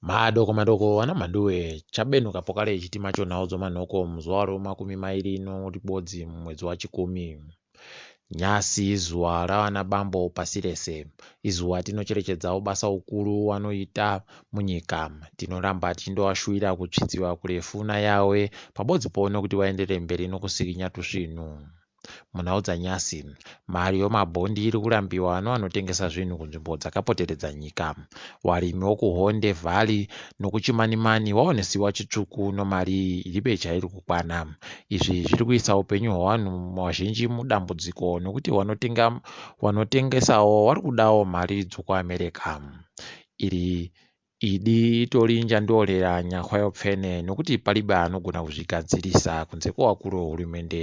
Madoko madoko ana mhanduwe chabenuka pokare chitima chonhau dzomanhoko muzuva romakumi mairi noribodzi mumwedzi wachikumi. Nyasi izuva ravana bambo pasi rese. Izuva tinocherechedzawo basa ukuru wanoita munyika. Tinoramba tichindovashuwira kutsvitsiwa kurefu naYawe pabodzi po nokuti waenderere mberi nokusirinya tusvinu. Munhau dzanyasi, mari yomabhondi iri kurambiwa nevanotengesa zvinhu kunzvimbo dzakapoteredza nyika. Varimi vokuHonde Valley nokuChimanimani vaonesiwa chitsvuku nomari iyi iribe chairi kukwana. Izvi zviri kuisa upenyu hwevanhu vazhinji mudambudziko nokuti vanotengesawo vari kudawo mari dzokuAmerica. Iri Idi itori njandorera nyahwayo pfene nokuti paribe anogona kuzvigadzirisa kunze kwevakuru vehurumende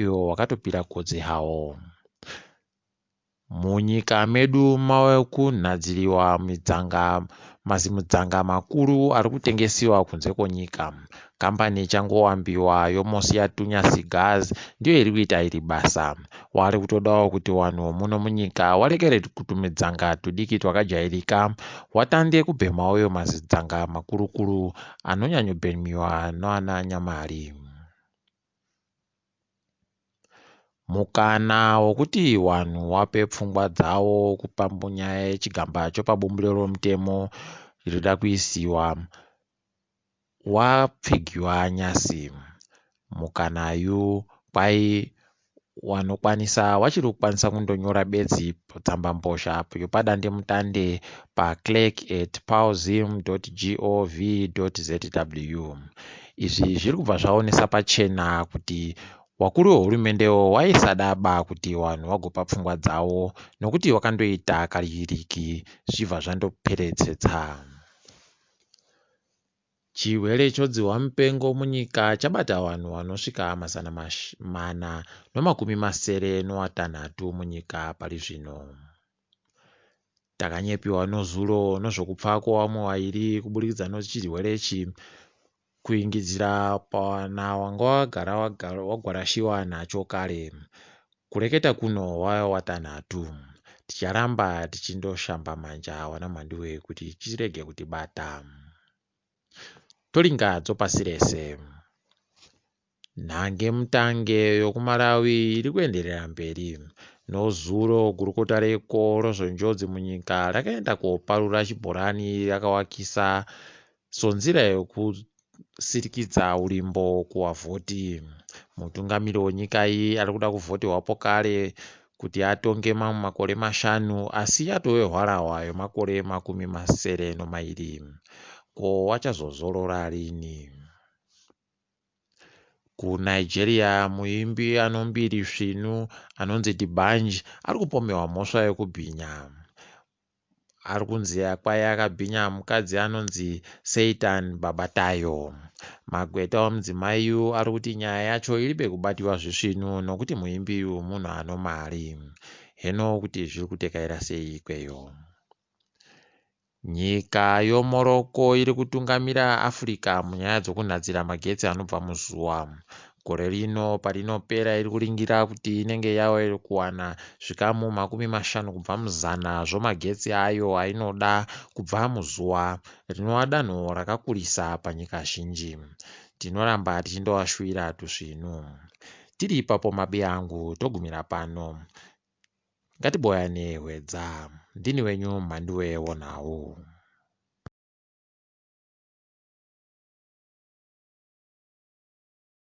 ivo vakatopira kodzi hawo. Munyika medu mave kunhadziriwa midzanga mazimudzanga makuru ari kutengesiwa kunze kwenyika. Kambani ichangowambiwa yoMosiatunya Cigars ndiyo iri kuita iri basa. Wari kutodawo kuti vanhu muno munyika warekere kutumidzanga tudiki twakajairika watande kubhemawo iwo mazidzanga makurukuru anonyanyobhemiwa nana nyamari. Mukana wokuti vanhu wape pfungwa dzawo kupambunyaya yechigamba chopabumbiro romutemo rinoda kuisiwa wapfigiwa nyasi. Mukanayu kwai wanokwanisa wachiri kukwanisa kundonyora bedzi tsambambozha yopadandemutande paclerk at palzim.gov.zw. Izvi zviri kubva zvaonesa pachena kuti wakuru wehurumende waisadaba kuti vanhu vagopa pfungwa dzavo nokuti wakandoita kariyiriki zvichibva zvandoperetsetsa. Chirwere chodzihwa mupengo munyika chabata vanhu vanosvika 467 munyika pari zvino. Takanyepiwa nozuro nezvekupfa kwevamwe vairi kuburikidza nechirwere ichi kuingidzira pana wanga wagara wagwarashiwa nacho kare. Kureketa kuno wave watanhatu. Ticharamba tichindoshamba manja wana mhanduwe kuti chirege kutibata. Toringa dzopasi rese. Nhangemutange yokuMalawi iri kuenderera mberi. Nozuro gurukota reko rezvenjodzi munyika rakaenda koparura chibhorani rakawakisa senzira yokusirikidza urimbo kuvavhoti. Mutungamiri wenyika iyi ari kuda kuvhoterwa pokare kuti atonge mamwe makore mashanu asi yatove hwarahwa yemakore 72. Ko wachazozorora rini? KuNigeria muimbi anombiri svinu anonzi D'banj ari kupomerwa mhosva yekubhinya. Ari kunzi kwai akabhinya mukadzi anonzi Satan Babatayo. Magweta omudzimai uyu ari kuti nyaya yacho iribe kubatiwa zvisvinu nokuti muimbi uyu munhu ano mari. Heno kuti zviri kutekaira sei ikweyo. Nyika yoMorocco iri kutungamira Africa munyaya dzokunhadzira magetsi anobva muzuva. Gore rino parinopera iri kuringira kuti inenge yave kuwana zvikamu 50 kubva muzana zvomagetsi ayo ainoda kubva muzuva rinova danho rakakurisa panyika zhinji. Tinoramba tichindovashuvira tusvinu. Tiri ipapo mabiyangu togumira pano. Ngatiboyane hwedza. Ndini wenyu Mhanduwe wonhau.